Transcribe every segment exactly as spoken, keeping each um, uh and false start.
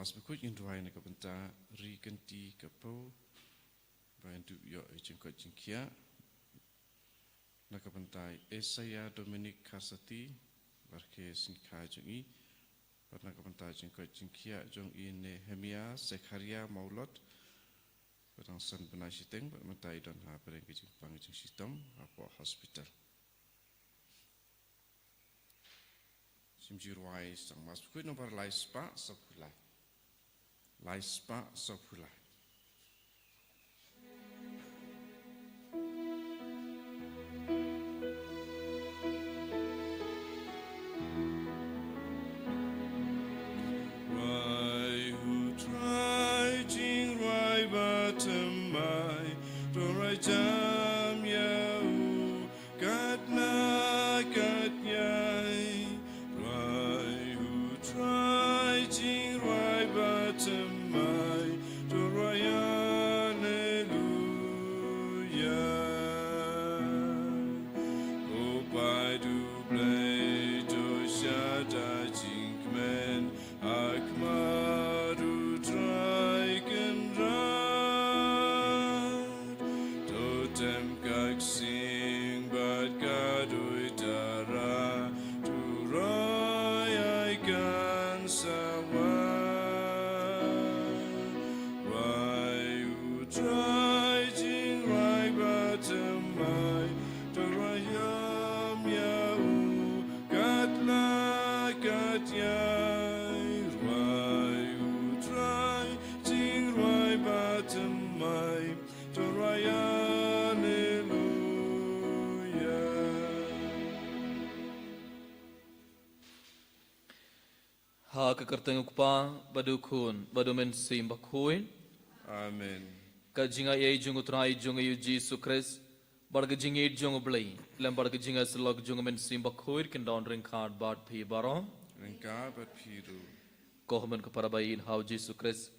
Mass Bakhuid ngin duwai na ka bynta Ri Kynti Kapo, ba yn duh ïoh ïa ka jingkoit jingkhiah. Na ka bynta Isaiah Dominic Kasati, barke sngikha jong i. Bad na ka bynta jingkoit jingkhiah jong i Nehemiah Zechariah Maulot, ba dang san bnai shiteng, bad mynta i don ha pdeng ka jingpang jingshitom hapoh hospital. Shim jingrwai sdang Mass Bakhuid nombar lai spah saphew lai. Lai spah saphew lai. Rwai U Trai, jingrwai ba thymmai, to rwai jam ïa u katba kat ïai. Rwai U Trai, jingrwai ba thymmai, to rwai Alleluia. Ko Paid U Blei, to shad da jingkmen ha khmat U Trai Kynrad. To tem ka ksing bad ka duitara, to roi ai kan sa wan. Rwai U Trai, jingrwai ba thymmai, to rwai jam ïa u katba kat ïai. Rwai U Trai, jingrwai ba thymmai, to rwai Alleluia. Ha ka kyrteng U Kpa, bad U Khun, bad U Mynsiem Bakhuid. Amen. Ka jingaiei jong U Trai jong ngi U Jisu Khrist, bad ka jingïeit jong U Blei, lem bad ka jingïasyllok jong U Mynsiem Bakhuid, kin don ryngkat bad phi baroh. Ryngkat bad phi ruh. Ko hynmen ko para ba ïeit ha U Jisu Khrist,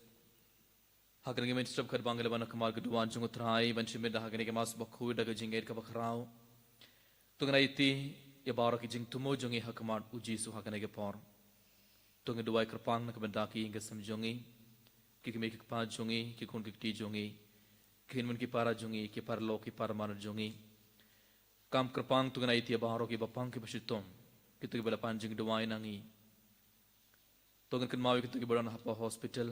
ha kane ka mynstep kaba ngi la wan ha khmat ka duwan jong U Trai ban shim bynta ha kane ka Mass Bakhuid da ka jingngeit kaba khraw, to ngin aiti ïa baroh ki jingthmu jong ngi ha khmat U Jisu ha kane ka por. To ngin duwai kyrpang na ka bynta ki ïing ki sem jong ngi, ki kmie ki kpa jong ngi, ki khun ki kti jong ngi, ki hynmen ki para jong ngi, ki paralok ki parmar jong ngi. Kam kyrpang to ngin aiti ïa baroh kiba pang kiba shitom, kito kiba la pan jingduwai na ngi. To ngin kynmaw ïa kito kiba don hapoh hospital.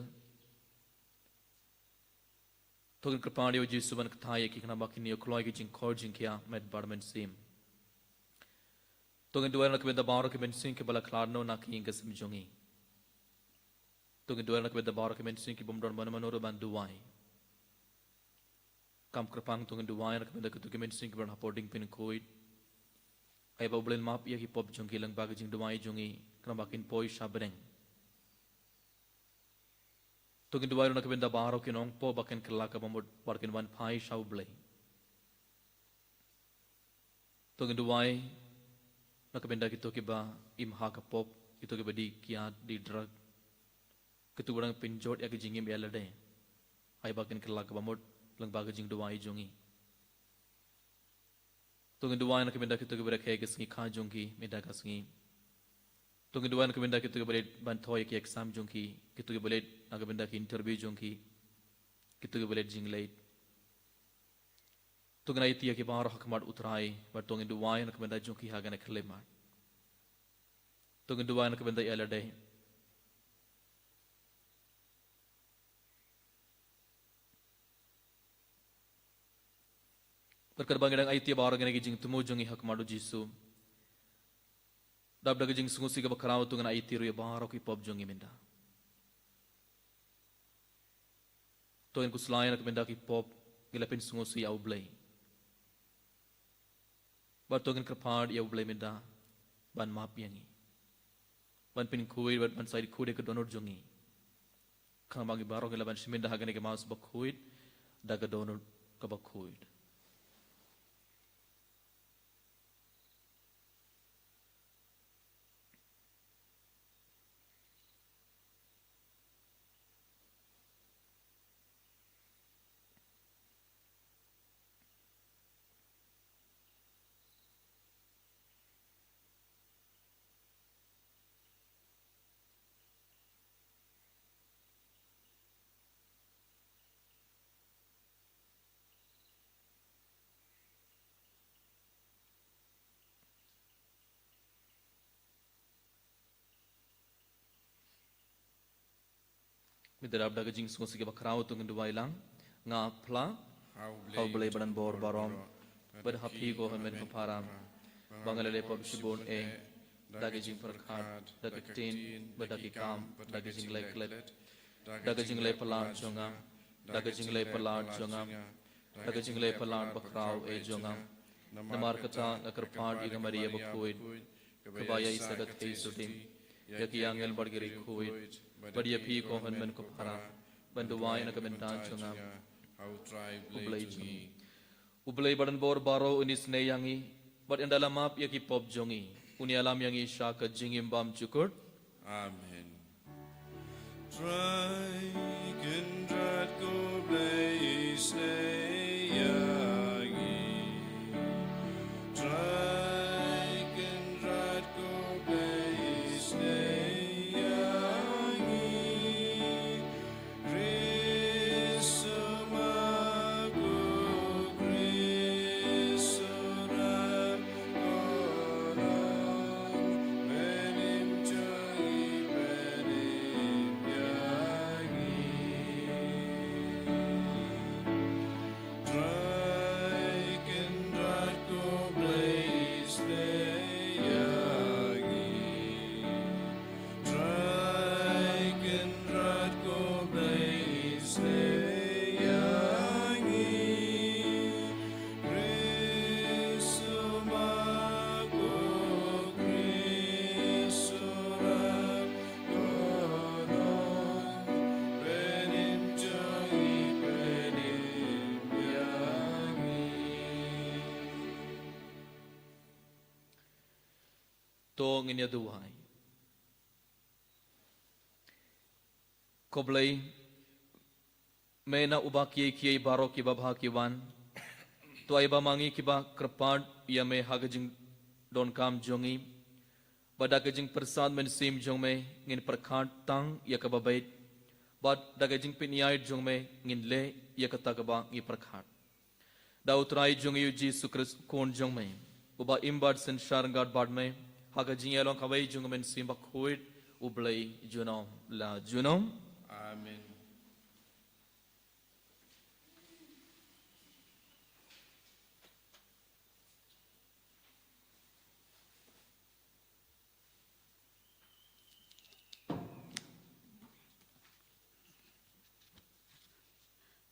To ngin kyrpad ïa U Jisu ban kynthei ïa ki khnang ba kin ïoh kloi ki jingkhor jingkhiah met bad mynsiem. To ngin duwai na ka bynta baroh ki mynsiem kiba la khlad noh na ki ïing ki sem jong ngi. To ngin duwai na ka bynta baroh ki mynsiem kibym don mano mano ruh ban duwai. Kam kyrpang to ngin duwai na ka bynta kito ki mynsiem kiba don hapoh diengpynkhuid. Ai ba U Blei un map ïa ki pop jong ki lyngba ki jingduwai jong ngi, khnang ba kin poi sha bneng. To ngin duwai ruh na ka bynta baroh ki nongpop ba kin kylla kaba mut bad kin wan phai sha U Blei. To ngin duwai na ka bynta kito kiba im ha ka pop, kito kiba die kiad die drug, kito kiba dang pynjot ïa ka jingim ïa lade. Ai ba kin kylla kaba mut lyngba ka jingduwai jong ngi. To ngin duwai na ka bynta kito kiba rakhe ka sngi kha jong ki mynta ka sngi. To ngin duwai na ka bynta kito kiba leit ban thoh ïa ki exam jong ki, kito kiba leit na ka bynta ki interview jong ki, kito kiba leit jingleit. To ngin aiti ïa ki baroh ha khmat U Trai, bad to ngin duwai na ka bynta jong ki ha kane ka khyllipmat. To ngin duwai na ka bynta ïa lade. Bad katba ngi dang aiti ïa baroh kine ki jingthmu jong ngi ha khmat U Jisu, dap da ka jingsngewsih kaba khraw to ngin aiti ruh ïa baroh ki pop jong ngi mynta. To ngin khuslai na ka bynta ki pop ngi la pynsngewsih ïa U Blei. Bad to ngin kyrpad ïa U Blei mynta ban map ïa ngi, ban pynkhuid bad ban sa ïakhuid ïa ka dohnud jong ngi, khnang ba ngi baroh ngi lah ban shim bynta ha kane ka Mass bakhuid da ka dohnud kaba khuid. Ngin ïarap da ka jingsngewsih bakhraw, to ngin duwai lang. Nga phla ha U Blei ba donbor baroh, bad ha phi ko hynmen ko para, ba nga la leh pop shibun eh, da ka jingpyrkhat, da ka ktien, bad da ki kam, da ka jingleh klet, da ka jingleh palat jong nga, da ka jingleh palat jong nga, da ka jingleh palat bakhraw eh jong nga. Namar kata nga kyrpad ïa ka Maria bakhuid, kaba ïa i sa ka theisotti, ïa ki angel bad ki riewkhuid, bad ïa phi ko hynmen ko para, ban duwai na ka bynta jong nga ha U Blei jong ngi. U Blei ba donbor baroh un isynei ïa ngi, bad ynda la map ïa ki pop jong ngi, un ïalam ïa ngi sha ka jingim bymjukut. Amen. Trai Kynrad ko Blei isynei ïa ngi. Trai Kynrad ko Blei isynei ïa ngi. Khrist u ma ko, Khrist u rat ko nong, pynim jong ngi, pynim ïa ngi. Trai Kynrad ko Blei isynei ïa ngi. Trai Kynrad ko Blei isynei ïa ngi. Khrist u ma ko, Khrist u rat ko nong, pynim jong ngi, pynim ïa ngi. To ngin ïa duwai. Ko Blei, me na uba kiei kiei baroh kiba bha ki wan, to ai ba ma ngi kiba kyrpad ïa me ha ka jingdonkam jong ngi, ba da ka jingpyrsad mynsiem jong me ngin pyrkhat tang ïa kaba beit, bad da ka jingpynïaid jong me ngin leh ïa kata kaba ngi pyrkhat. Da U Trai jong ngi U Jisu Khrist U Khun jong me, uba im bad synshar ryngkat bad me ha ka jingïalong kawei jong U Mynsiem Bakhuid, U Blei junom la junom. Amen.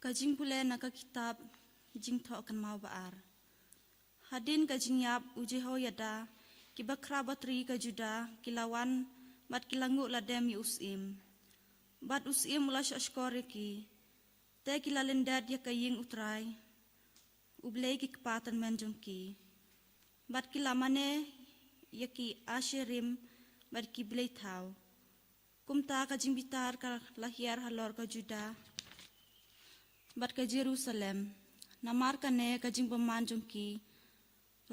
Ka jingpule na ka kitab Jingthoh Kynmaw ba ar. Hadien ka jingïap u Jehoiada, ki bakhraw batri ka Judah ki la wan bad ki la nguh lade ïa u syiem. Bad u syiem u la shahshkor ïa ki. Te ki la lyndet ïa ka ïing U Trai, U Blei ki kpa tymmen jong ki. Bad ki la mane ïa ki Asherim bad ki blei thaw. Kumta ka jingbitar ka la hiar halor ka Judah bad ka Jerusalem. Namar kane ka jingbymman jong ki,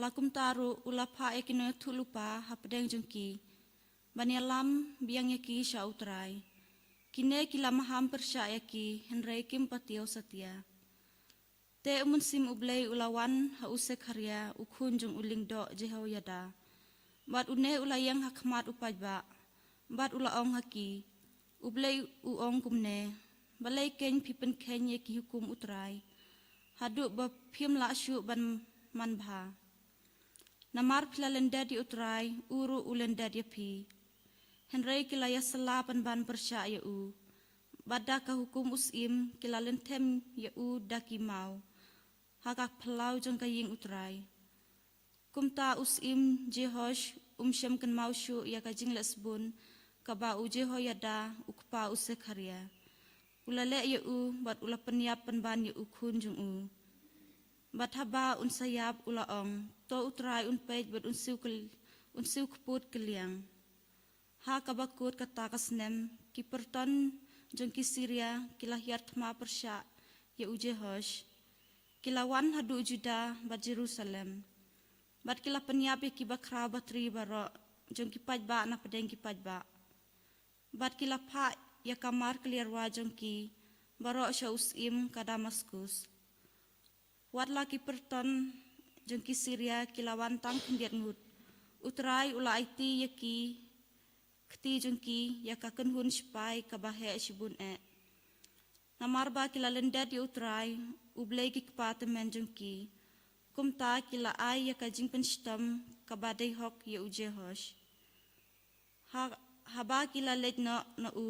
la kumta ruh u la phah ïa ki nongïathuhlypa hapdeng jong ki ban ïalam biang ïa ki sha U Trai. Kine ki la maham pyrshah ïa ki, hynrei kim patiaw satia. Te u Mynsiem U Blei u la wan ha u Sekharia, u khun jong u lyngdoh Jehoiada. Bad une u la ïeng ha khmat u paidbah, bad u la ong ha ki, U Blei u ong kumne, balei keiñ phi pynkheiñ ïa ki hukum U Trai, haduh ba phim lah shuh ban manbha? Namar phi la lyndet ïa U Trai, u ruh u lyndet ïa phi. Hynrei ki la ïasylla pynban pyrshah ïa u, bad da ka hukum u syiem ki la lynthem ïa u da ki maw ha ka phyllaw jong ka ïing U Trai. Kumta u syiem Jehoash um shym kynmaw shuh ïa ka jingleh sbun kaba u Jehoiada u kpa u Sekharia u la leh ïa u, bad u la pynïap pynban ïa u khun jong u. Bad haba un sa ïap u la ong, to U Trai un peit bad un siew kyl-, un siew kput kylliang. Ha kaba kut kata ka snem, ki pyrton jong ki Syria ki la hiar thma pyrshah ïa u Jehoash. Ki la wan haduh Judah bad Jerusalem. Bad ki la pynïap ïa ki bakhraw batri baroh jong ki paidbah na pdeng ki paidbah. Bad ki la phah ïa ka mar kylliarwa jong ki baroh sha u syiem ka Damaskus. Wat la ki pyrton jong ki Syria ki la wan tang khyndiat ngut, U Trai u la aiti ïa ki kti jong ki ïa ka kynhun shipai kaba heh shibun eh. Namar ba ki la lyndet ïa U Trai, U Blei ki kpa tymmen jong ki, kumta ki la ai ïa ka jingpynshitom kaba dei hok ïa u Jehoash. Ha, haba ki la leit noh na u,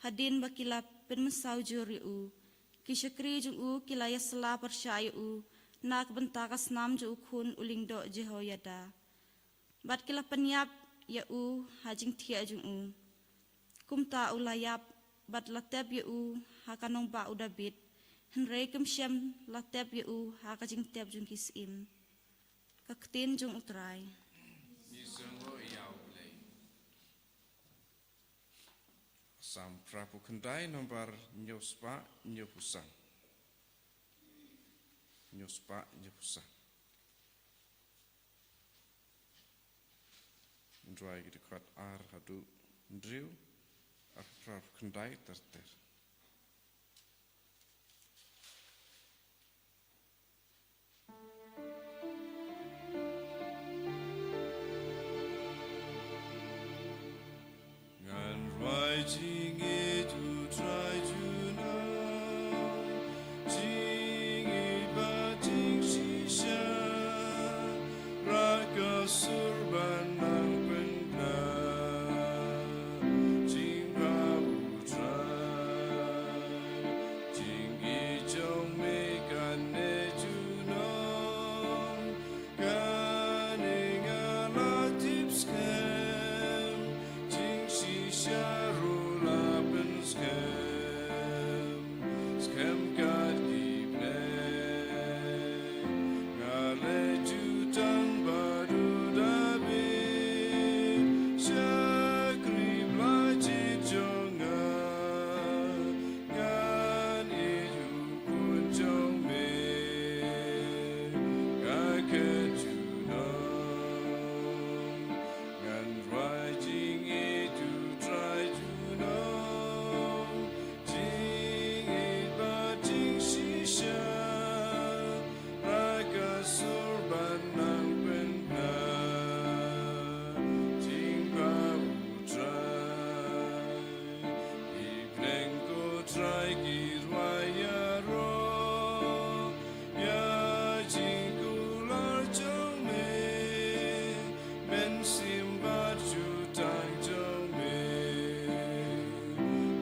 hadien ba ki la pynmynsaw jur ïa u, ki shakri jong u ki la ïasylla pyrshah ïa u na ka bynta ka snam jong u khun u lyngdoh Jehoiada. Bad ki la pynïap ïa u ha jingthiah jong u. Kumta u la ïap, bad la tep ïa u ha ka nongbah u Dabid, hynrei kumshem la tep ïa u ha ka jingtep jong ki syiem. Ka ktien jong U Trai. Ngi sngewbha ïa U Blei. Salm phra phew khyndai, nombar hynñiew spah hynñiew phew san. Hynñiew spah hynñiew phew san. Ngi rwai ki dkhot ar haduh hynriew, ar phra phew khyndai ter ter. Ngan rwai jingïeit U Trai junom, jingïeit bad jingshisha, Trai ka sur ban nang pynbna, jingpynban U Trai. Jingïeit jong me kane junom, kane nga la tip skhem, jingshisha ruh la pynskhem, skhem kat ki bneng. Nga leit jutang bad u Dabid, shakri Blai jied jong nga. Ngan ïeit U Khun jong me, ka khet junom. Ngan rwai jingïeit U Trai junom, jingïeit bad jingshisha, Trai ka sur ban nang pynbna, jingpynban U Trai. Ki bneng ko Trai ki rwai ïaroh ïa jingkular jong me, mynsiem bad jutang jong me.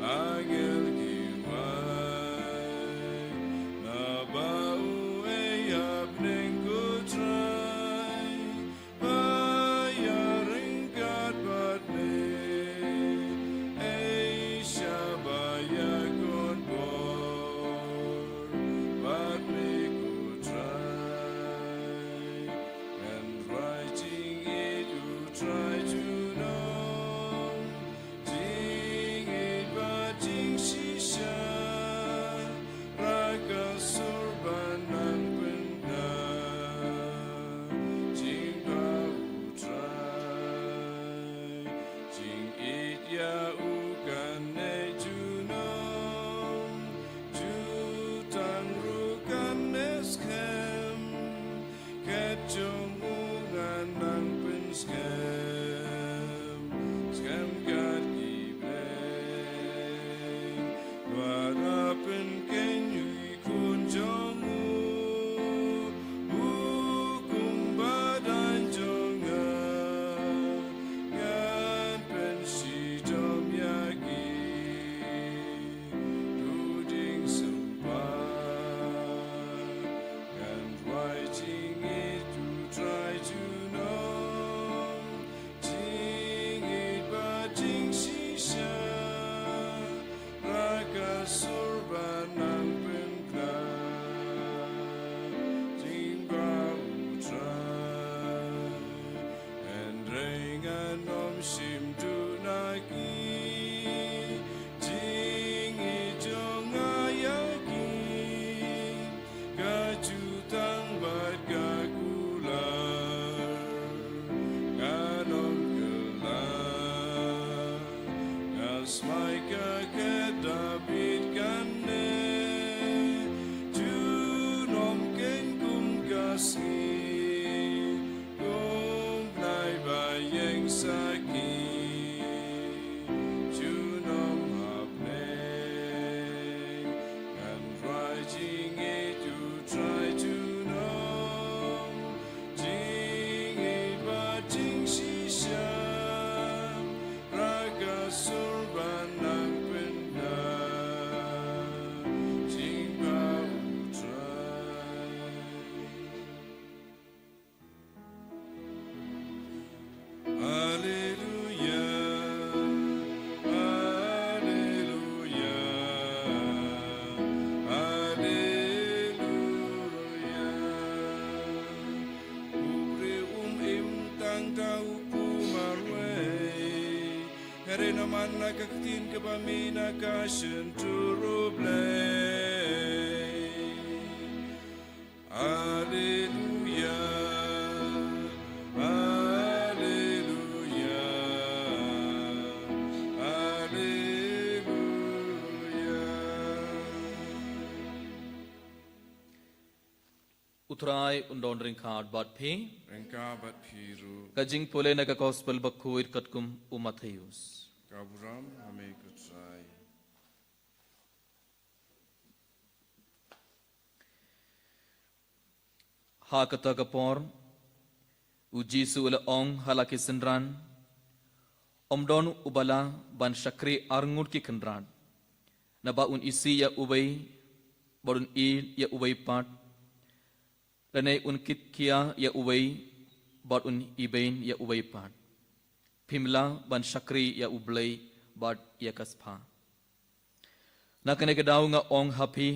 Angel ki rwai, naba uei ha bneng ko Trai, ba ïa ryngkat bad me, ei shaba ïa khonbor bad me ko Trai. Ngan rwai jingïeit U Trai junom, jingïeit bad jingshisha, Trai ka sur ban nang pynbna, jingpynban U Trai. Jingïeit ïa u kane junom, jutang ruh kane skhem, khet jong u ngan nang pynskhem, skhem kat ki bneng. Wat la pynkheiñ ïa u Khun jong u, u kum ba dang jong nga, ngan pynshitom ïa ki, tu ding symbai. Ngan rwai jingïeit U Trai junom, jingïeit bad jingshisha, Trai ka sur ban nang pynbna, jingpynban U Trai. Hynrei ngan ym shim duh na ki, jingïeit jong nga ïa ki, ka jutang bad ka kular, ngan ym kylla. Nga smai ka khet Dabid kane, junom kheiñ kum ka sngi, kum bnai ba ïeng sakhi, junom ha bneng. Re no man na ka ktien kaba mih na ka shyntur U Blei. Alleluia. Alleluia. Alleluia. U Trai un don ryngkat bad phi. Ryngkat bad phi ruh. Ka jingpule na ka Gospel Bakhuid katkum u Mathaios. Ka burom ha me ko Trai. Ha kata ka por, u Jisu u la ong ha la ki synran, ym don uba lah ban shakri arngut ki kynrad, naba un isih ïa uwei, bad un ïeit ïa uwei pat, lane un kit khia ïa uwei, bad un ibein ïa uwei pat. Phim lah ban shakri ïa U Blei bad ïa ka spah. Na kane ka daw nga ong ha phi,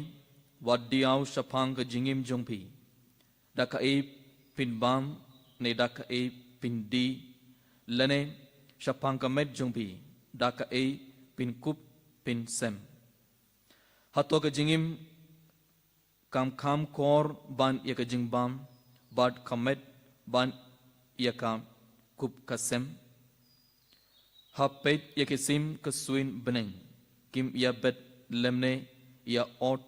wat diaw shaphang ka jingim jong phi, da kaei phin bam, ne da kaei phin die, lane shaphang ka met jong phi, da kaei phin kup phin sem. Hato ka jingim kam kham khor ban ïa ka jingbam, bad ka met ban ïa ka kup ka sem? Ha peit ïa ki sim ka suiñ bneng, kim ïabet lymne ïa ot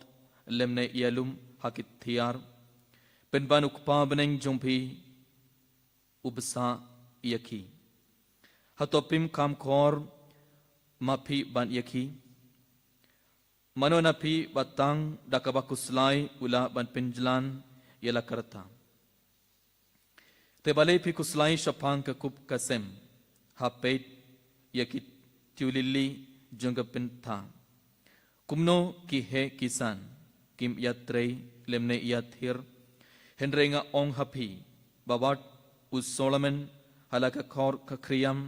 lymne ïalum ha ki thiar, pynban U Kpa bneng jong phi u bsa ïa ki. Hato phim kham khor ma phi ban ïa ki? Mano na phi ba tang da kaba khuslai u lah ban pynjlan ïa la ka rta? Te balei phi khuslai shaphang ka kup ka sem? Ha peit ïa ki tiulili jong ka pyntha, kumno ki heh ki san, kim ïatrei lymne ïathir. Hynrei nga ong ha phi, ba wat u Solomon ha la ka khor ka khriam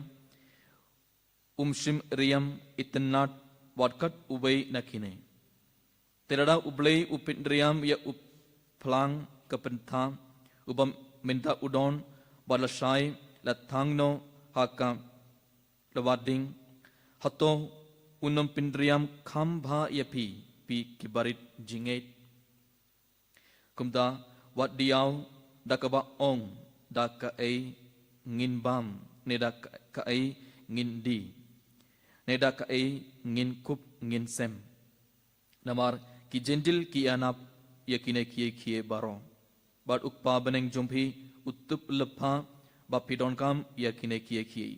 um shym riam itynnad wat kat uwei na kine. Te lada U Blei u pynriam ïa u phlang ka pyntha, uba mynta u don bad lashai la thang noh ha ka lawar ding, hato un ym pynriam kham bha ïa phi, phi ki barit jingngeit? Kumta, wat diaw da kaba ong, da kaei ngin bam, ne da ka-, kaei ngin die, ne da kaei ngin kup ngin sem. Namar ki Jentil ki ïanap ïa kine kiei kiei baroh, bad U Kpa bneng jong phi u tip lypa ba phi donkam ïa kine kiei kiei.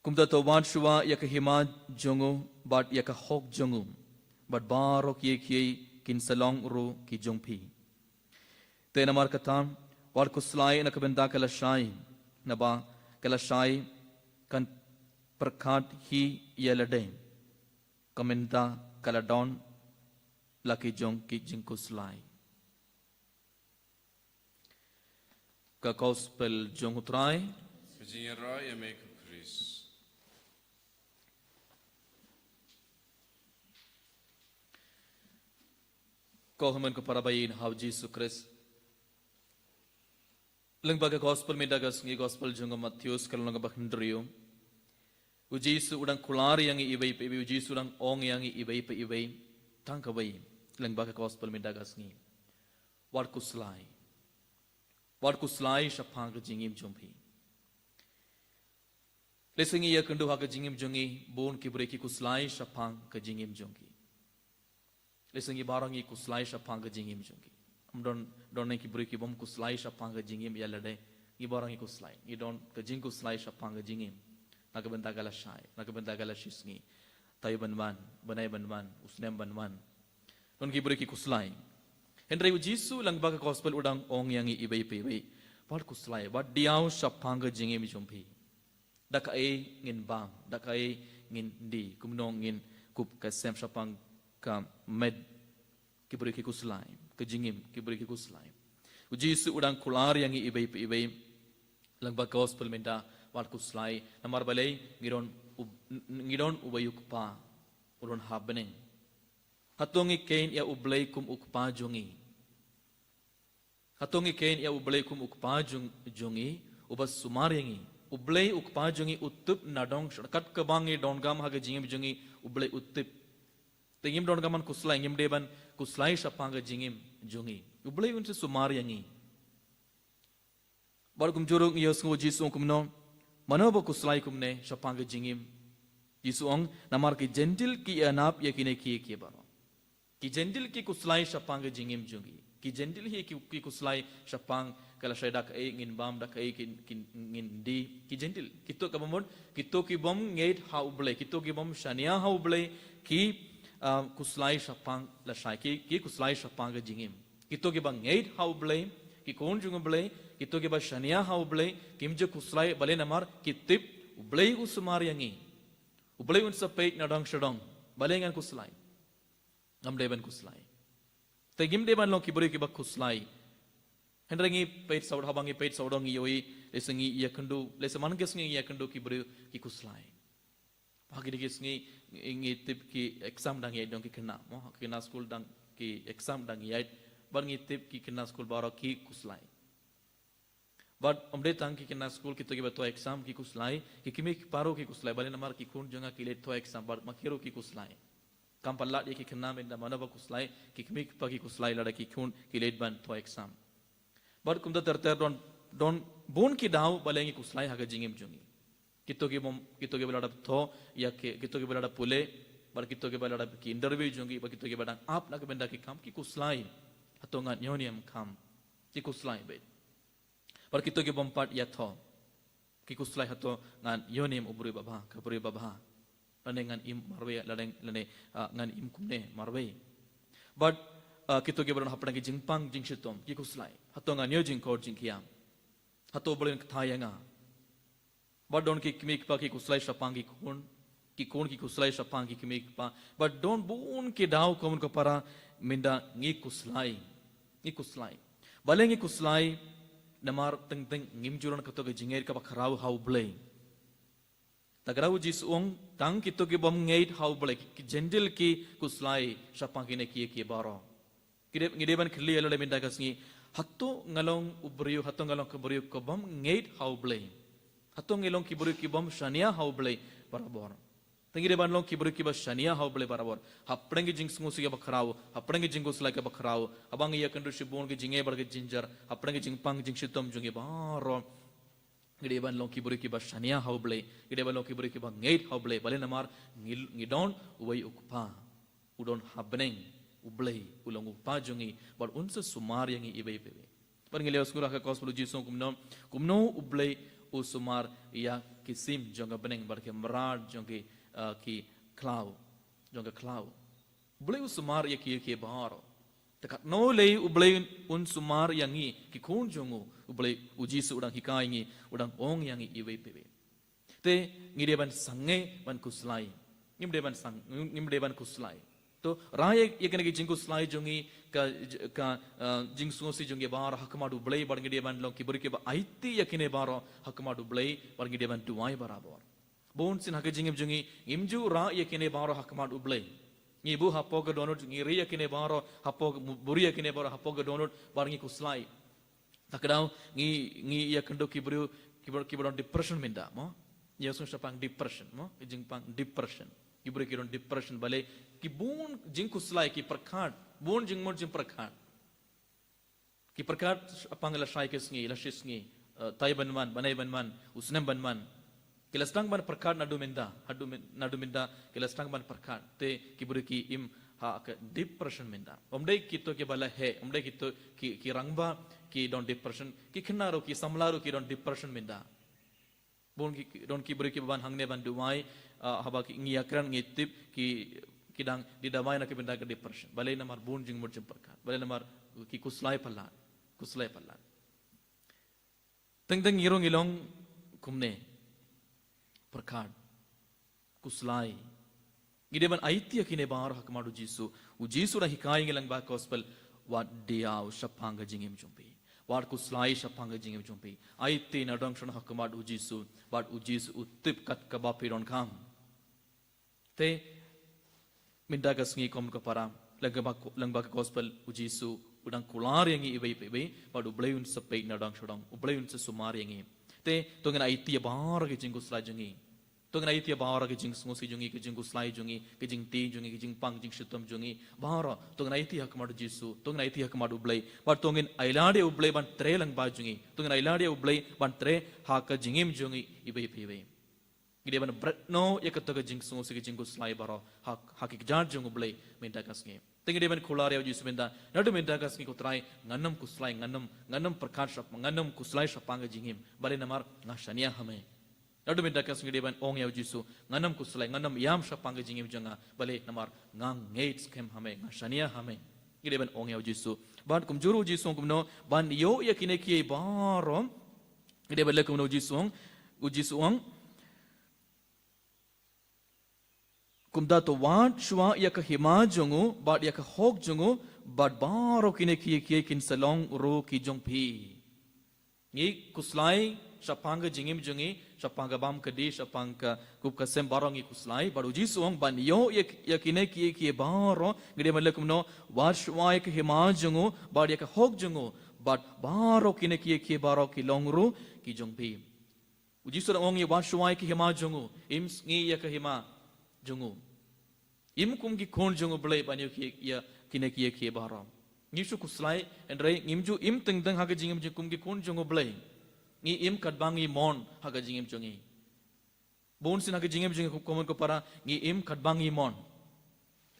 Kumta to wad shuwa ïa ka hima jong u, bad ïa ka hok jong u, bad baroh kiei kiei kin sa long ruh ki jong phi. Te namar kata, wat khuslai na ka bynta ka lashai, naba ka lashai kan pyrkhat hi ïa lade, ka bynta ka la don la ki jong ki jingkhuslai. Ka Gospel jong U Trai. Ka jingïaroh ïa me ko Khrist. Ko hynmen ko para baieit ha U Jisu Khrist. Lyngba ka Gospel mynta ka sngi, Gospel jong u Mathaios ka lynnong ba hynriew. U Jisu u dang kular ïa ngi iwei pa iwei, U Jisu u dang ong ïa ngi iwei pa iwei. Tang kawei, lyngba ka Gospel mynta ka sngi. Wat khuslai. Wat khuslai shaphang ka jingim jong phi. Lehse ngi ïakynduh ha ka jingim jong ngi, bun ki briew ki khuslai shaphang ka jingim jong ki. Lehse ngi baroh ngi khuslai shaphang ka jingim jong ki. Ym don, don nang ki briew ki bym khuslai shaphang ka jingim ïa lade. Ngi baroh ngi khuslai. Ngi don ka jingkhuslai shaphang ka jingim. Na ka bynta ka lashai, na ka bynta ka lashisngi. Taïew ban wan, bnai ban wan, u snem ban wan. Don ki briew ki khuslai. Hynrei U Jisu lyngba ka Gospel u dang ong ïa ngi iwei pa iwei. Wat khuslai, wat diaw shaphang ka jingim jong phi. Da kaei ngin bam, da kaei ngin die, kumno ngin kup ka sem shaphang ka met, ki briew ki khuslai, ka jingim, ki briew ki khuslai. U Jisu u dang kular ïa ngi iwei pa iwei, lyngba ka Gospel mynta, wat khuslai, namar balei, ngi don u, ngi don uwei U Kpa, u don ha bneng. Hato ngi kheiñ ïa U Blei kum U Kpa jong ngi? Hato ngi kheiñ ïa U Blei kum U Kpa jong, jong ngi, uba sumar ïa ngi? U Blei u Kpa jong ngi u tip na dong sha, kat kaba ngi donkam ha ka jingim jong ngi, U Blei u tip. Te ngim donkam ban khuslai, ngim dei ban khuslai shaphang ka jingim jong ngi. U Blei un sa sumar ïa ngi. Bad kumjuh ruh ngi ïohsngew Jisu ong kumno, mano ba khuslai kumne shaphang ka jingim. Jisu ong, namar ki Jentil ki ïanap ïa kine kiei kiei baroh. Ki Jentil ki khuslai shaphang ka jingim jong ngi. Ki Jentil hi ki, ki khuslai shaphang ka lashai da kaei ngin bam, da kaei ki, ki, ngin die. Ki Jentil. Kito kaba mut, kito ki bym ngeit ha U Blei, kito ki bym shaniah ha U Blei, ki, ah, khuslai shaphang lashai, ki, ki khuslai shaphang ka jingim. Kito kiba ngeit ha U Blei, ki khun jong U Blei, kito kiba shaniah ha U Blei, kim ju khuslai, balei namar ki tip U Blei u sumar ïa ngi. U Blei un sa peit na dong sha dong. Balei ngan khuslai? Ngam dei ban khuslai. Te ngim dei ban long ki briew kiba khuslai. Hynrei ngi peit sawdong, haba ngi peit sawdong ngi ïohi, lehse ngi ïakynduh, lehse man ki sngi ngi ïakynduh ki briew ki khuslai. Ha kine ki sngi ngi, ngi tip ki exam dang ïaid, dang ki khynnah, mo, ki khynnah skul dang ki exam dang ïaid, bad ngi tip ki khynnah skul baroh ki khuslai. Bad ym dei tang ki khynnah skul, kito kiba thoh exam ki khuslai, ki kmie ki kpa ruh ki khuslai, balei namar ki khun jong nga ki leit thoh exam, bad ma ki ruh ki khuslai. Kam pat lad ïa ki khynnah mynta mano ba khuslai, ki kmie ki kpa ki khuslai lada ki khun ki leit ban thoh exam. Bad kumta ter ter don, don bun ki daw balei ngi khuslai ha ka jingim jong ngi. Kito ki bym, kito kiba la dep thoh ïa ki, kito kiba la dep pule, bad kito kiba la dep ki interview jong ki, bad kito kiba dang ap na ka bynta ki kam ki khuslai. Hato ngan ïoh ne em kham. Ki khuslai beit. Bad kito ki bym pat ïathoh. Ki khuslai hato ngan ïoh ne em u briew babha, ka briew babha. Lane ngan im marwei, lane, lane, ah, ngan im kumne marwei. Bad, ah, kito kiba don hapdeng ki jingpang jingshitom, ki khuslai. Hato ngan ïoh jingkhot jingkhiah. Hato U Blei un kthah ïa nga. Bad don ki kmie ki kpa ki khuslai shaphang ki khun, ki khun ki khuslai shaphang ki kmie ki kpa. Bad don bun ki daw kumno ka para mynta ngi khuslai. Ngi khuslai. Balei ngi khuslai? Namar teng teng ngim ju don kato ka jingngeit kaba khraw ha U Blei. Te ka daw U Jisu u ong tang kito ki bym ngeit ha U Blei, ki, ki Jentil ki khuslai shaphang kine kiei kiei baroh. Ngi dei, ngi dei ban kylli ïa lade mynta ka sngi. Hato nga long u briew, hato nga long ka briew ka bym ngeit ha U Blei. Hato ngi long ki briew ki bym shaniah ha U Blei barabor. Te ngi dei ban long ki briew kiba shaniah ha U Blei barabor. Hapdeng ki jingsngewsih kiba khraw, hapdeng ki jingkhuslai kiba khraw. Haba ngi ïakynduh shibun ki jingeh bad ki jingjia, hapdeng ki jingpang jingshitom jong ngi baroh. Ngi dei ban long ki briew kiba shaniah ha U Blei, ngi dei ban long ki briew kiba ngeit ha U Blei, balei namar ngi, ngi don uwei u Kpa, u don ha bneng, U Blei, u long u Kpa jong ngi, bad un sa sumar ïa ngi iwei pa iwei. Bad ngi la ïohsngew ha ka gospel U Jisu kumno, kumno U Blei u sumar ïa ki sim jong ka bneng, bad ki mrad jong ki, ah, ki khlaw, jong ka khlaw. U Blei u sumar ïa ki, ïa ki baroh. Te katno lei U Blei un sumar ïa ngi ki khun jong u, U Blei U Jisu u dang hikai ngi, u dang ong ïa ngi iwei pa iwei. Te ngi dei ban sangeh ban khuslai. Ngim dei ban sang, ngim dei ban khuslai. To rah ïa, ïa kine ki jingkhuslai jong ngi ka, ka, eh, jingsngewsih jong ngi baroh ha khmat U Blei bad ngi dei ban long ki briew kiba aiti ïa kine baroh ha khmat U Blei bad ngi dei ban duwai barabor. Bun sien ha ka jingim jong ngi, ngim ju rah ïa kine baroh ha khmat U Blei. Ngi buh hapoh ka dohnud, ngi ri ïa kine baroh, hapoh ka, buh ri ïa kine baroh, hapoh ka dohnud, bad ngi khuslai. Ta ka daw, ngi, ngi ïakynduh ki briew, ki briew, ki briew don depression mynta, mo? Ïa sngewsih shaphang depression, mo? Ka jingpang depression. Ki briew ki don depression, balei, ki bun jingkhuslai, ki pyrkhat, bun jingmut jingpyrkhat. Ki pyrkhat shaphang lashai ki sngi, lashisngi, eh, tai ban wan, bnai ban wan, u snem ban wan. Ki la sdang ban pyrkhat naduh mynta, haduh myn-, naduh mynta, ki la sdang ban pyrkhat. Te ki briew ki im ha ka depression mynta. Ym dei kito kiba la heh, ym dei kito ki, ki rangbah, ki don depression, ki khynnah ruh, ki samla ruh, ki don depression mynta. Bun ki, ki, don ki briew kiba wan hangne ban duwai, ah, haba ki, ngi ïakren ngi tip ki, ki dang die dawai na ka bynta ka depression. Balei namar bun jingmut jingpyrkhat. Balei namar ki khuslai palat. Khuslai palat. Teng teng ngi ruh ngi long kumne. Pyrkhat. Khuslai. Ngi dei ban aiti ïa kine baroh ha khmat U Jisu. U Jisu u dang hikai ngi lyngba gospel. Wat diaw shaphang ka jingim jong phi. Wat khuslai shaphang ka jingim jong phi. Aiti na dong shnong ha khmat U Jisu. Bad U Jisu u tip kat kaba phi donkam. Te mynta ka sngi kum ka para, lyngba, lyngba ka gospel U Jisu u dang kular ïa ngi iwei pa iwei, bad U Blei un sa peit na dong sha dong, U Blei un sa sumar ïa ngi. te, to ngin aiti ïa baroh ki jingkhuslai jong ngi. To ngin aiti ïa baroh ki jingsngewsih jong ngi, ki jingkhuslai jong ngi, ki jingtieng jong ngi, ki jingpang jingshitom jong ngi. Baroh, to ngin aiti ha khmat u Jisu, to ngin aiti ha khmat u Blei. Bad to ngin ailad ïa u Blei ban trei lang ba jong ngi. To ngin ailad ïa u Blei ban trei ha ka jingim jong ngi iwei pa iwei. Ngi dei ban bret noh ïa kato ka jingsngewsih ka jingkhuslai baroh ha, ha ki kjat jong u Blei mynta ka sngi. Te ngi dei ban kular ïa u Jisu mynta, naduh mynta ka sngi ko Trai, ngan ym khuslai, ngan ym, ngan ym pyrkhat shap, ngan ym khuslai shaphang ka jingim. Balei? Namar nga shaniah ha me. Naduh mynta ka sngi ngi dei ban ong ïa u Jisu, ngan ym khuslai, ngan ym ïam shaphang ka jingim jong nga. Balei? Namar nga ngeit skhem ha me, nga shaniah ha me. Ngi dei ban ong ïa u Jisu. Bad kumjuh u Jisu ong kumno, ban ïoh ïa kine kiei baroh. Ngi dei ban leh kumno u Jisu ong, u Jisu ong. Kumta to wad shuwa ïa ka hima jong u, bad ïa ka hok jong u, bad baroh kine kiei kiei kin sa long ruh ki jong phi. Ngi khuslai shaphang ka jingim jong ngi, shaphang ka bam ka dih, shaphang ka kup ka sem baroh ngi khuslai, bad u Jisu ong ban ïoh ïa, ïa kine kiei kiei baroh, ngi dei ban leh kumno, wad shuwa ïa ka hima jong u, bad ïa ka hok jong u, bad baroh kine kiei kiei baroh ki long ruh ki jong phi. U Jisu u ong ïa wad shuwa ïa ka hima jong u, im sngi ïa ka hima jong u. Im kum ki khun jong u Blei ban ïoh ki, ïa kine kiei kiei baroh. Ngi shu khuslai, hynrei ngim ju im teng teng ha ka jingim jong kum ki khun jong u Blei. Ngi im katba ngi mon ha ka jingim jong ngi. Bun sien ha ka jingim jong ngi, ko mon ko para, ngi im katba ngi mon.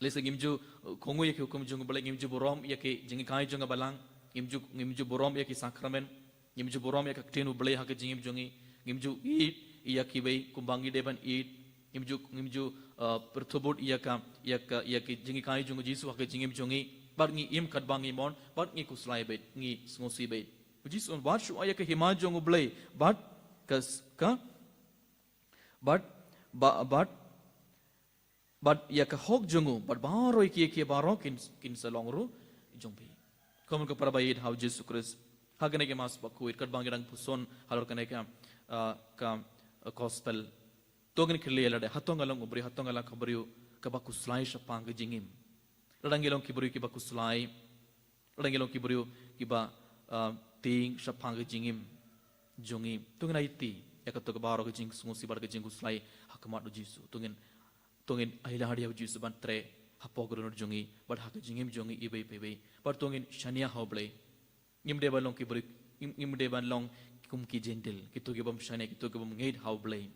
Lehse ngim ju, uh, kohnguh ïa ki hukum jong u Blei, ngim ju burom ïa ki jinghikai jong ka Balang, ngim ju, ngim ju burom ïa ki sakramen, ngim ju burom ïa ka ktien u Blei ha ka jingim jong ngi, ngim ju ïeit ïa kiwei kumba ngi dei ban ïeit, ngim ju, ngim ju, uh, pyrthuh bud ïa ka, ïa ka, ïa ki jinghikai jong u Jisu ha ka jingim jong ngi, bad ngi im katba ngi mon, bad ngi khuslai beit, ngi sngewsih beit. U Jisu u ong wad shuwa ïa ka hima jong u Blei, bad ka s-, ka, bad, ba, bad, bad ïa ka hok jong u, bad baroh ïa kiei kiei baroh kin, kin sa long ruh jong phi. Ko mon ko para ba ïeit ha u Jisu Khrist. Ha kane ka Mass Bakhuid, katba ngi dang puson halor kane ka, ah, ka, ah, gospel. To ngin kylli ïa lade, hato nga long u briew, hato nga long ka briew kaba khuslai shaphang ka jingim. Lada ngi long ki briew kiba khuslai, lada ngi long ki briew kiba, ah, tieng shaphang ka jingim jong ngi, to ngin aiti ïa kato ka baroh ka jingsngewsih bad ka jingkhuslai ha khmat u Jisu. To ngin, to ngin ailad ïa u Jisu ban trei hapoh ka dohnud jong ngi bad ha ka jingim jong ngi iwei pa iwei. Bad to ngin shaniah ha u Blei. Ngim dei ban long ki briew, ngim, ngim dei ban long kum ki Jentil, kito ki bym shaniah, kito ki bym ngeit ha u Blei.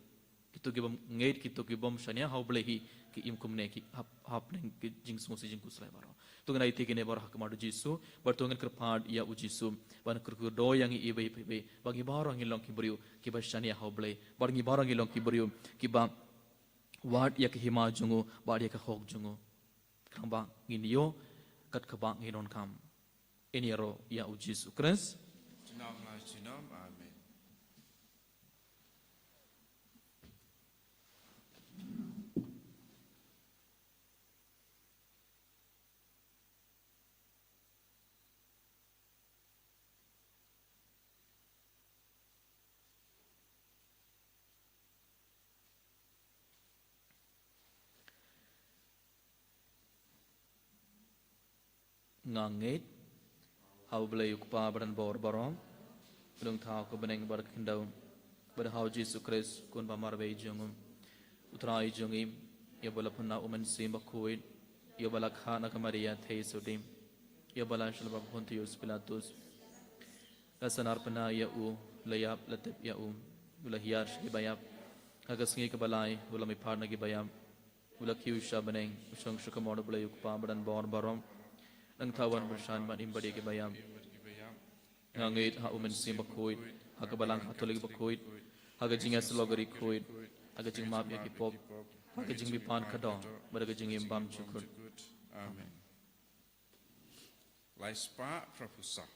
Kito ki bym ngeit, kito ki bym shaniah ha u Blei hi, ki im kumne, ki hap, hapdeng ki jingsngewsih jingkhuslai baroh. To ngin aiti kine baroh ha khmat u Jisu, bad to ngin kyrpad ïa u Jisu ban kyrkhu ïa ngi iwei pa iwei, ba ngi baroh ngin long ki briew kiba shaniah ha u Blei, bad ngi baroh ngin long ki briew kiba wad ïa ka hima jong u bad ïa ka hok jong u. Khnang ba ngin ïoh kat kaba ngi donkam. Ïaroh ïa u Jisu Khrist. Junom la junom, amen. Nga ngeit ha u Blei u Kpa ba don bor baroh, u nongthaw ka bneng bad ka khyndew, bad ha u Jisu Khrist, u Khun ba marwei jong u, u Trai jong ngi, ïa uba la pynlong u Mynsiem Bakhuid, ïa uba la kha na ka Maria theisotti, ïa uba la shah lyngba u Pontius Pilatus. La sahnarphna ïa u, la ïap, la tep ïa u, u la hiar sha ki baïap. Ha ka sngi kaba lai, u la mihpat na ki baïap. U la kiew sha bneng, u shong sha ka mon u Blei u Kpa ba don bor baroh. Nangta u wan bynshai ban im bad ïa ki baïap. Nga ngeit ha u Mynsiem Bakhuid, ha ka Balang Katholik bakhuid, ha ka jingïasyllok ri khuid, ha ka jingmap ïa ki pop, ha ka jingbipan khadduh, bad ha ka jingim bymjukut. Amen. Lai spah phra phew saw.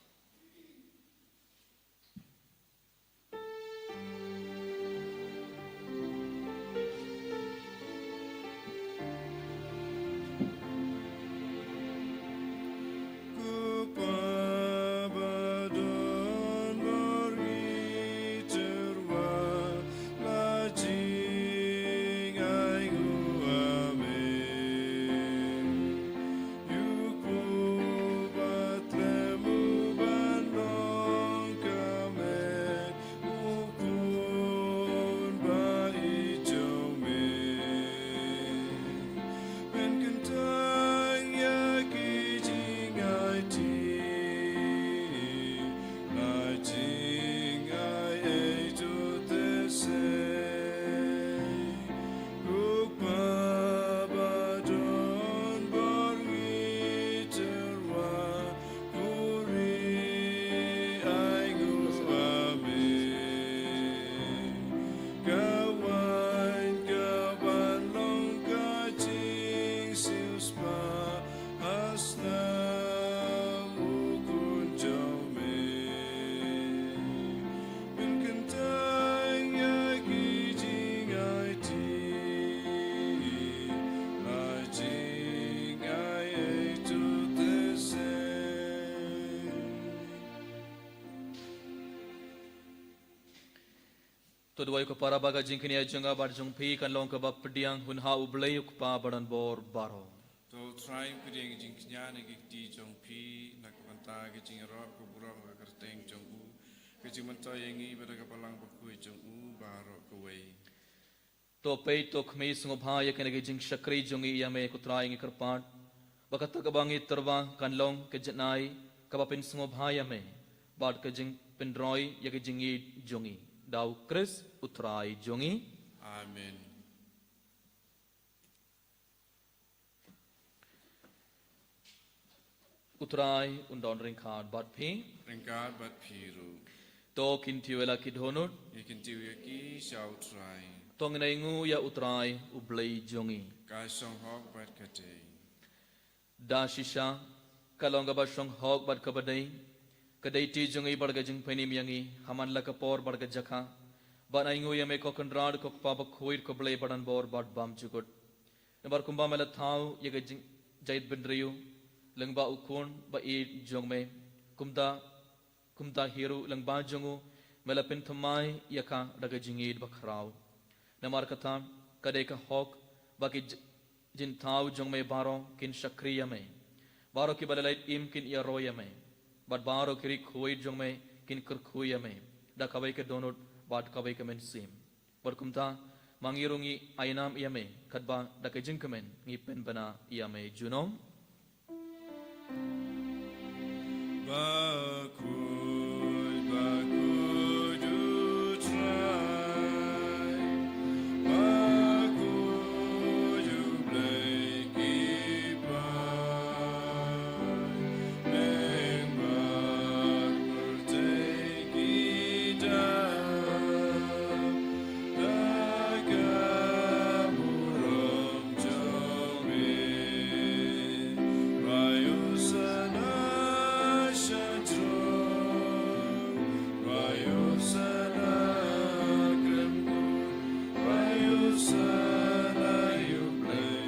To duwai ko para ba ka jingkñia jong nga bad jong phi kan long kaba pdiang hun ha U Blei U Kpa badonbor baroh. To U Trai pdiang jingkñia na ki kti jong phi na ka bynta ka jingïaroh ka burom ka kyrteng jong u, ka jingmyntoi ïa ngi bad ka balang bakhuid jong u baroh kawei. To peit to khmih sngewbha ïa kane ka jingshakri jong ngi ïa me ko Trai ngi kyrpad ba kata kaba ngi tyrwa kan long ka jingai kaba pynsngewbha ïa me bad ka jingpynroi ïa ka jingïeit jong ngi. Da U Khrist U Trai jong ngi. Amen. U Trai un don ryngkat bad phi. Ryngkat bad phi ruh. To kyntiew ïa la ki dohnud. Ngi kyntiew ïa ki sha U Trai. To ngin ainguh ïa U Trai U Blei jong ngi. Ka shong hok bad ka dei. Da shisha ka long kaba shong hok bad kaba dei ka deiti jong ngi bad ka jingpynim ïa ngi ha man la ka por bad ka jaka, ban ainguh ïa me ko Kynrad ko Kpa bakhuid ko Blei badonbor bad bymjukut. Namar kumba me la thaw ïa ka jing- jaitbynriew lyngba U Khun ba ïeit jong me, kumta kumta hi ruh lyngba jong u me la pynthymmai ïa ka da ka jingïeit bakhraw. Namar kata ka dei ka hok ba ki j- jingthaw jong me baroh kin shakri ïa me, baroh kiba la leit im kin ïaroh ïa me, bad baroh ki ri khuid jong me kin kyrkhu ïa me da kawei ka dohnud bad kawei ka mynsiem. Bad kumta ma ngi ruh ngi ai nam ïa me katba da ka jingkmen ngi pynbna ïa me junom. Bakhuid, bakhuid U Trai, bakhuid U Blei ki paid, bad pyrthei ki dap da ka burom jong me. Rai Hosana sha throne, rai Hosana kren kut, rai Hosana ïa U Blei.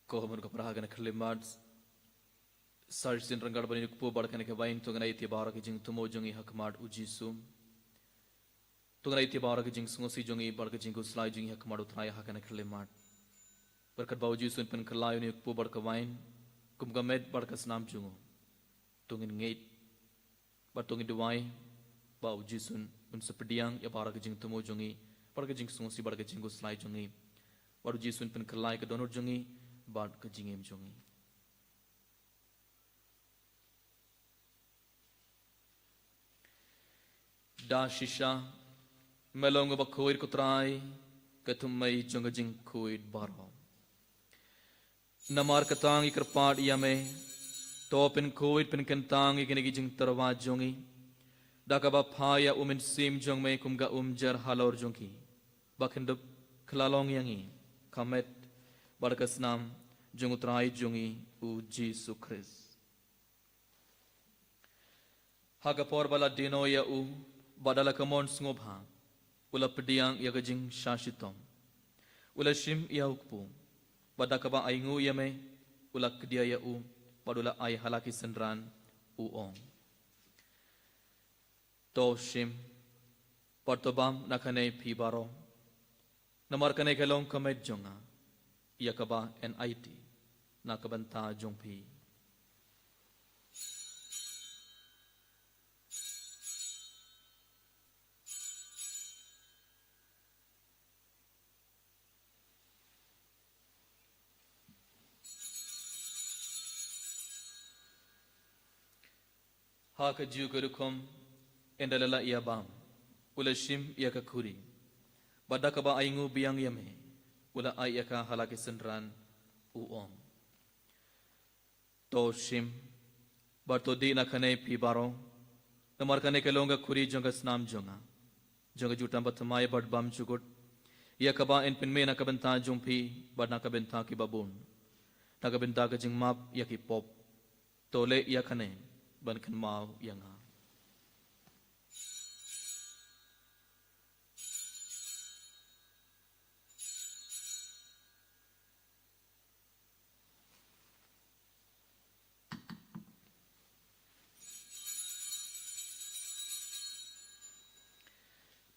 Ko hynmen ko para, ha kane ka khyllipmat sa shisien ryngkat ban ïa kpu bad kane ka wain, to ngin ai ïa baroh ka jingthmu jong ngi ha khmat U Jisu. To ngin ai ïa baroh ka jingsngewsih jong ngi bad ka jingkhuslai jong ngi ha khmat U Trai ha kane ka khyllipmat. Bad katba U Jisu un pynkylla ïa une u kpu bad ka wain kum ka met bad ka snam jong u, to ngin ngeit bad to ngin duwai ba U Jisu un sa pdiang ïa baroh ka jingthmu jong ngi bad ka jingsngewsih bad ka jingkhuslai jong ngi, bad U Jisu un pynkylla ïa ka dohnud jong ngi bad ka jingim jong ngi. Da shisha me long uba khuid ko Trai, ka thymmei jong ka jingkhuid baroh. Namar kata ngi kyrpad ïa me, to pynkhuid pynkyntang ïa kine ki jingtyrwa jong ngi da kaba phah ïa U Mynsiem jong me kum ka umjer halor jong ki, ba kin dup khlad long ïa ngi ka met bad ka snam jong U Trai jong ngi U Jisu Khrist. Ha ka por ba la die noh ïa u, bad da la ka mon sngewbha, u la pdiang ïa ka jingshah shitom, u la shim ïa u kpu, bad da kaba ainguh ïa me, u la kdia ïa u, bad u la ai ha la ki synran, u ong: To shim bad to bam na kane phi baroh, namar kane ka long ka met jong nga, ïa kaba yn aiti na ka bynta jong phi. Ha kajuh ka rukom, ynda la lah ïa bam, u la shim ïa ka khuri, bad da kaba ainguh biang ïa me, u la ai ïa ka ha la ki synran, u ong: To shim, bad to dih na kane phi baroh, namar kane ka long ka khuri jong ka snam jong nga, jong ka jutang bathymmai bad bymjukut, ïa kaba yn pynmih na ka bynta jong phi, bad na ka bynta kiba bun, na ka bynta ka jingmap ïa ki pop. To leh ïa kane ban kynmaw ïa nga.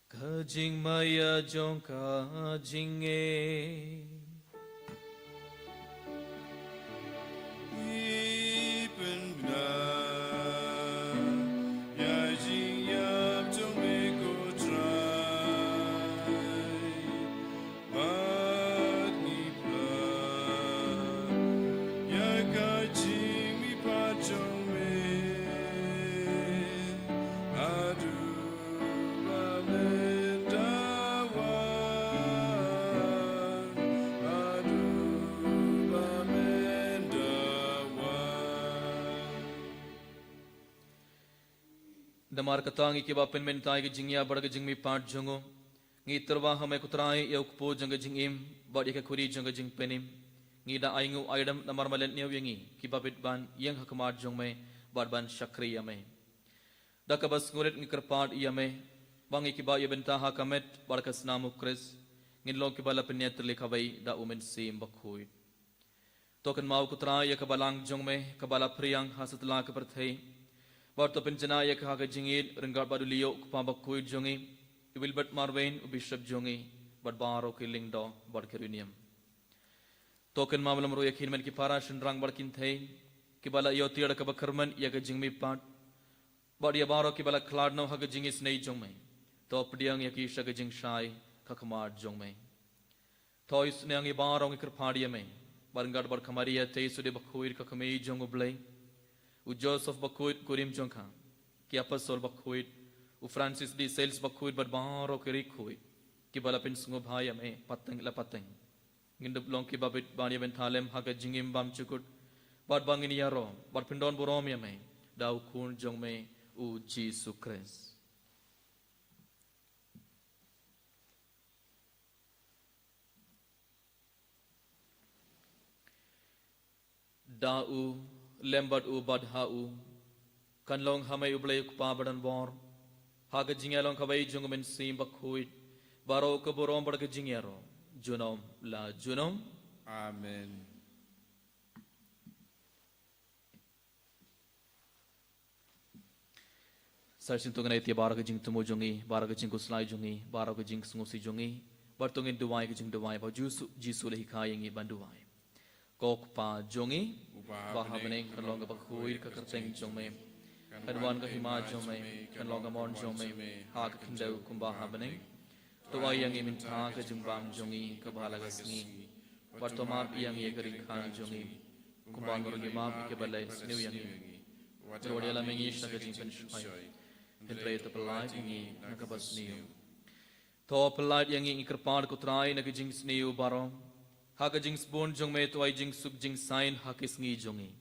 Ka jingmaïa jong ka jingim. Ngi pynbna ïa jingïap jong me ko Trai. Bad ngi pla ïa ka jingmihpat jong me. Haduh ba men da wan, haduh ba men da wan. Namar kata ngi kiba pynmynta ïa ka jingïap bad ka jingmihpat jong u, ngi tyrwa ha me ko Trai ïa u kpu jong ka jingim, bad ïa ka khuri jong ka jingpynim. Ngi da ainguh aidam namar me leh ñiew ïa ngi, kiba bit ban ïeng ha khmat jong me, bad ban shakri ïa me. Da kaba sngewrit ngi kyrpad ïa me, ba ngi kiba ïa bynta ha ka met bad ka snam u Khrist, ngin long kiba la pynïatylli kawei da u Mynsiem Bakhuid. To kynmaw ko Trai ïa ka balang jong me, kaba la phriang ha satlak ka pyrthei. Bad to pynjanai ïa ka ha ka jingïeit, ryngkat bad u Leo u kpa bakhuid jong ngi, i Wilbert Marwein u bishop jong ngi, bad baroh ki lyngdoh bad ki riewniam. To kynmaw lem ruh ïa ki hynmen ki para shynrang bad kynthei, kiba la ïoh tiar kaba kyrmen ïa ka jingmihpat. Bad ïa baroh kiba la khlad noh ha ka jingisynei jong me, to pdiang ïa ki sha ka jingshai ha khmat jong me. To isynei ïa ngi baroh ngi kyrpad ïa me, bad ryngkat bad ka Maria te i Sudei bakhuid ka kmie jong u Blei, u Joseph bakhuid kurim jong ka, ki apostol bakhuid, u Francis de Sales bakhuid bad baroh ki riewkhuid, kiba la pynsngewbha ïa me pateng la pateng. Ngin dup long kiba bit ban ïa bynta lem ha ka jingim bymjukut, bad ba ngin ïaroh bad pyndon burom ïa me da u Khun jong me u Jisu Khrist. Da u, lem bad u, bad ha u, kan long ha me u Blei u Kpa badonbor, ha ka jingïalong kawei jong u Mynsiem Bakhuid, baroh ka burom bad ka jingïaroh junom la junom. Amen. Sa shisien to ngin ai ïa baroh ka jingthmu jong ngi, baroh ka jingkhuslai jong ngi, baroh ka jingsngewsih jong ngi, bad to ngin duwai ka jingduwai ba u Jisu, Jisu u la hikai ïa ngi ban duwai. Ko Kpa jong ngi uba ha bneng, kan long kaba khuid ka kyrteng jong me. Kan wan ka hima jong me, kan long ka mon jong me ha ka khyndew kumba ha bneng. To ai ïa ngi mynta ka jingbam jong ngi kaba ha la ka sngi. Bad to map ïa ngi ïa ka ri kha jong ngi, kumba ngi ruh ngi map ïa kiba leh sniew ïa ngi. Wat ïalam ïa ngi sha ka jingpynshoi, hynrei to pyllait ïa ngi na kaba sniew. To pyllait ïa ngi, ngi kyrpad ko Trai, na ka jingsniew baroh. Ha ka jingsbun jong me to ai jingsuk jingsaiñ ha ki sngi jong ngi.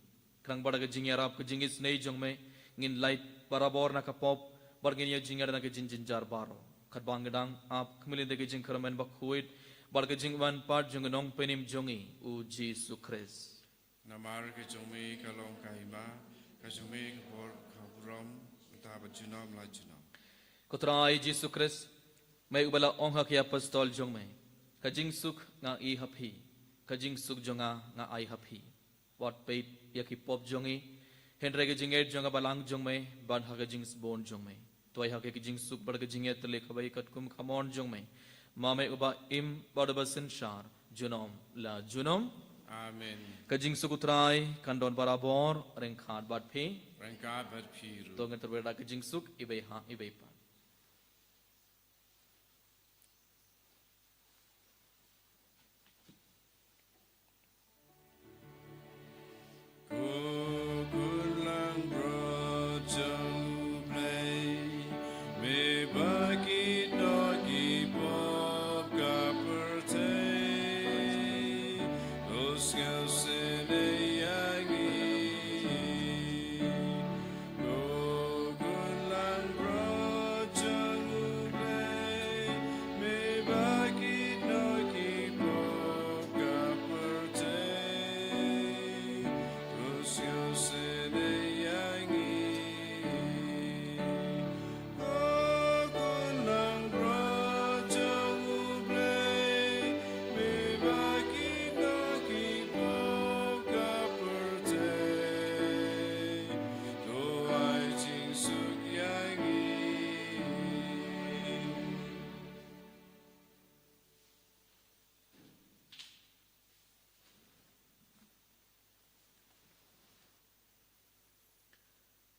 Khnang ba da ka jingïarap ka jingisynei jong me, ngin lait barabor na ka pop, bad ngin ïoh jingïada na ka jingjynjar baroh. Katba ngi dang ap khmih lynti ka jingkyrmen bakhuid bad ka jingwan pat jong u Nongpynim jong ngi u Jisu Khrist. Namar ka jong me ka long ka hima, ka jong me ka bor, ka burom, mynta bad junom la junom. Ko Trai Jisu Khrist, me uba la ong ha ki apostol jong me, ka jingsuk nga ai ha phi, ka jingsuk jong nga nga ai ha phi. Wat peit ïa ki pop jong ngi, hynrei ka jingngeit jong ka balang jong me, ban ha ka jingsbun jong me. To ai ha ki ka jingsuk bad ka jingïatylli kaba ïa katkum ka mon jong me. Ma me uba im bad uba synshar junom la junom. Amen. Ka jingsuk u Trai kan don barabor ryngkat bad phi. Ryngkat bad phi ruh. To ngin tyrwa da ka jingsuk iwei ha iwei pat. Ko Khun Langbrot jong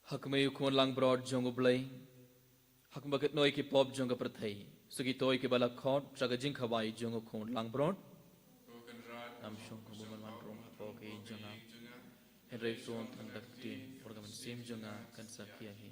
Ha kmie u Khun langbrot jong U Blei, ha kaba kynnoh ïa ki pop jong ka pyrthei, sa ki toi kiba la khot sha ka jingkhawai jong u Khun langbrot. Am shong kumba man man rong hapoh ka ïing jong nga, hynrei to tang da ka ktien, bad ka mynsiem jong nga kan sa khia hi.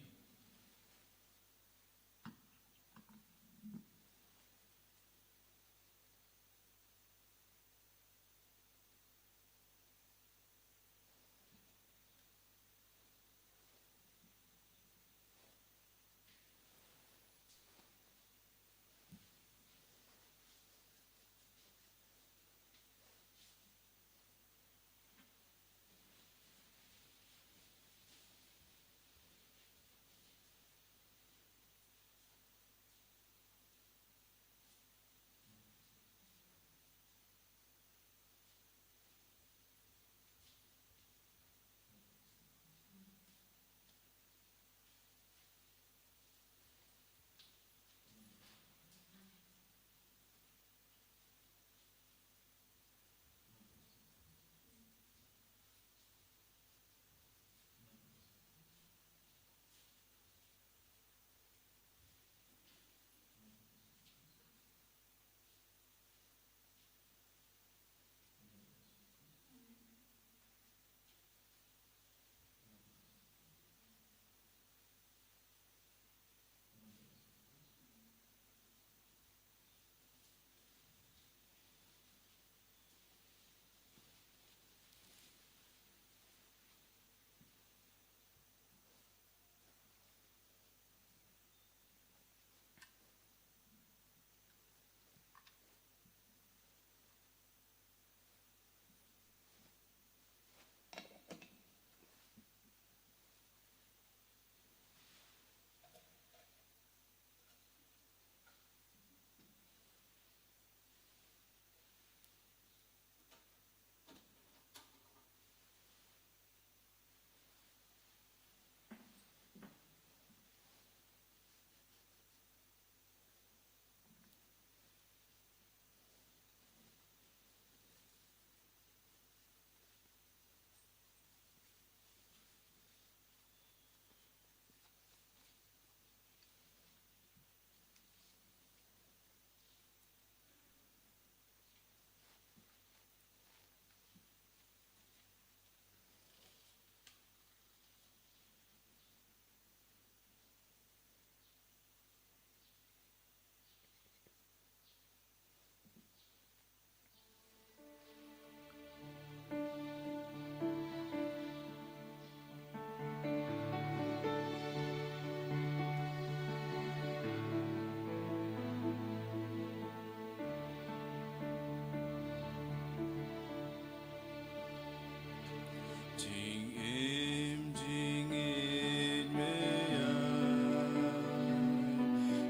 Jingim jingim me ïa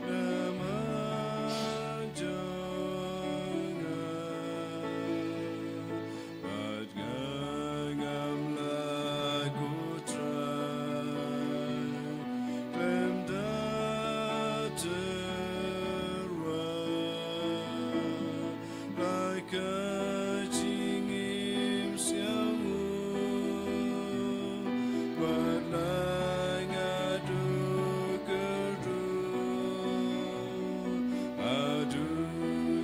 namar jong nga. Bad nga ngam lah ko Trai, khlem da tyrwa, la ka jingim sngewbha, bad la nga duh kyrduh, haduh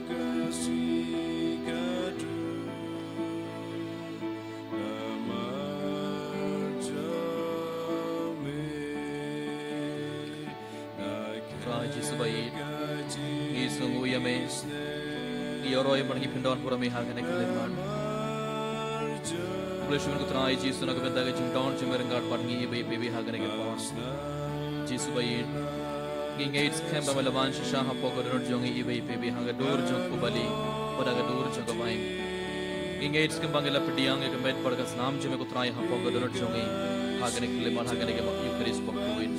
ka sngi ka duna. Trai Jisu ba ïeit, ngi sngewnguh ïa me. Ngi ïaroh ïa me, ngi pyndon burom ïa me ha kane ka khyllipmat. Khublei shibun ko Trai Jisu na ka bynta ka jingdon jong me ryngkat bad ngi iwei pa iwei ha kane ka por. Jisu ba ïeit, ngi ngeit skhem ba me la wan shisha hapoh ka dohnud jong ngi iwei pa iwei ha ka dur jong ka pubali bad ha ka dur jong ka baiñ. Ngi ngeit skhem ba ngi la pdiang ïa ka met bad ka snam jong me ko Trai hapoh ka dohnud jong ngi ha kane ka khyllipmat, ha kane ka Eukharist bakhuid.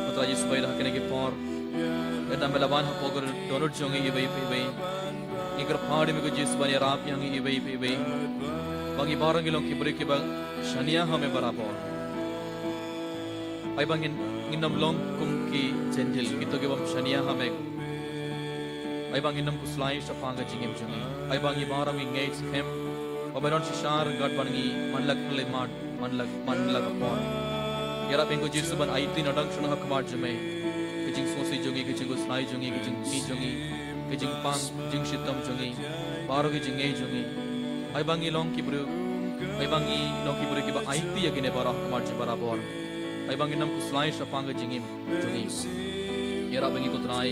Ko Trai Jisu ba ïeit, ha kane ka por, ynda me la wan hapoh ka dohnud jong ngi iwei pa iwei, ngi kyrpad ïa me ko Jisu ban ïarap ïa ngi iwei pa iwei ba ngi baroh ngi long ki briew kiba shaniah ha me barabor. Ai ba ngin, ngin ym long kum ki Jentil, kito ki bym shaniah ha me. Ai ba ngin ym khuslai shaphang ka jingim jong ngi. Ai ba ngi baroh ngi ngeit skhem ba me don shisha ryngkat bad ngi man la ka khyllipmat, man la, man la ka por. Ngi Ïarap ïa ngi ko Jisu ban aiti na dang shnong ha khmat jong me. Ka jingsngewsih jong ngi, ka jingkhuslai jong ngi, ka jingkti jong ngi, ka jingpang, jingshitom jong ngi, baroh ka jingngeit jong ngi. Ai ba ngi long ki briew, ai ba ngi long ki briew kiba aiti ïa kine baroh ha khmat jong barabor. Ai ba ngin ym khuslai shaphang ka jingim jong ngi. Ïarap ïa ngi ko Trai.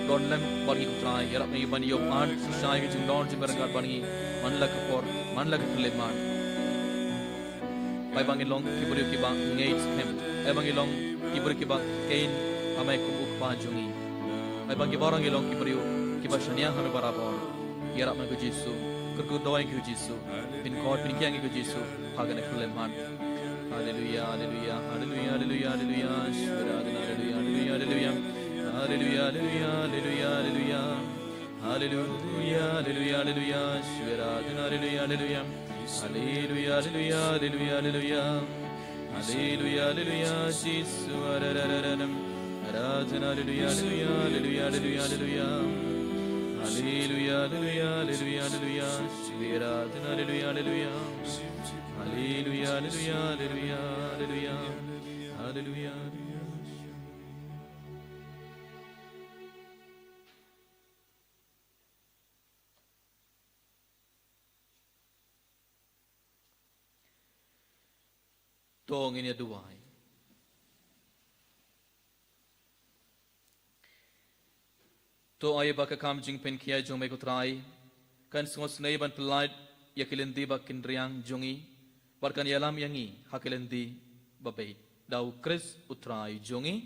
Don lem bad ngi ko Trai. Ïarap ïa ngi ban ïoh ban shisha ïa ka jingdon jong ka ryngkat bad ngi man la ka por, man la ka khyllipmat. Ai ba ngi long ki briew kiba ngeit skhem. Ai ba ngi long ki briew kiba khein ha me kum u Kpa jong ngi. Ai ba ngi baroh ngi long ki briew kiba shaniah ha me barabor. Ïarap ïa ngi ko Jisu. Kyrkhu doi ïa ngi ko Jisu. Pynkhot pynkhia ïa ngi ko Jisu. Ha kane ka khyllipmat. Haleluya, haleluya, haleluya, haleluya, haleluya. Shwera dana, haleluya, haleluya, haleluya. Haleluya, haleluya, haleluya, haleluya. Haleluya, haleluya, haleluya. Shwera dana, haleluya, haleluya. Haleluya, haleluya, haleluya, haleluya. Haleluya, haleluya, Jisu, ararararam. Aradhana, haleluya, haleluya, haleluya, haleluya, haleluya. Haleluya, haleluya, haleluya, haleluya. Shwera dana, haleluya, haleluya. Haleluya, haleluya, haleluya, haleluya. Haleluya, haleluya. To ngin ïa duwai. To ai ba ka kam jingpynkhia jong me ko Trai kan sngewsynei ban pyllait ïa ki lynti ba kin riang jong ngi bad kan ïalam ïa ngi ha ki lynti ba beit. Da u Khrist u Trai jong ngi.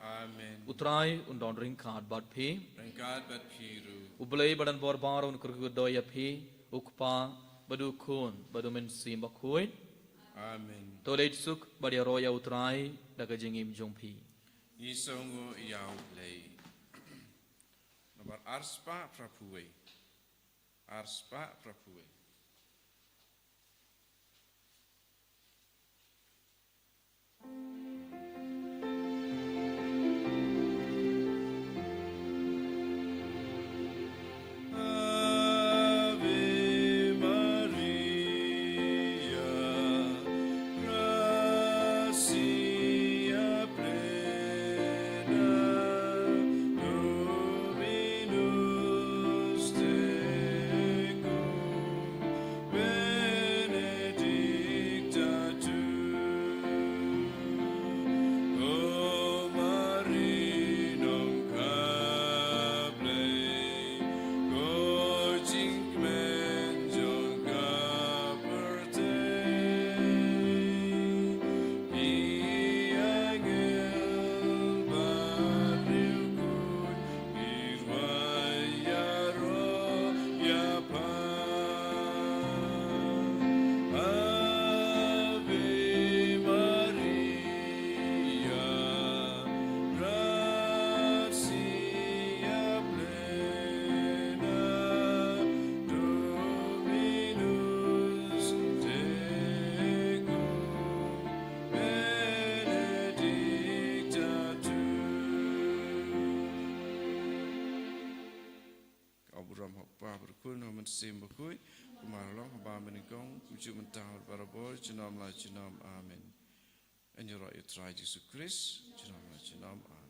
Amen. U Trai un don ryngkat bad phi. Ryngkat bad phi ruh. U Blei ba don bor baroh un kyrkhu doi ïa phi, u Kpa bad u Khun bad u Mynsiem Bakhuid. Amen. To leit suk bad ïaroh ïa u Trai da ka jingim jong phi. Ngi sngewnguh ïa u Blei. Nambar arspah phra phew wei. Arspah phra phew wei. Ave Maria, gratia plena, Dominus tecum, benedicta tu, O Maria, nong ka Blei, ko jingkmen jong ka pyrthei. Ki angel bad riewkhuid ki rwai ïaroh ïa pha. Ave Maria, gratia plena, Dominus tecum, benedicta tu. Ka burom ha u Kpa bad u Khun bad u Mynsiem Bakhuid, kumba la long ha ba mynnyngkong, kumjuh mynta bad barabor, junom la junom. Amen. Ngin ïaroh ïa u Trai Jisu Khrist, junom la junom. Amen.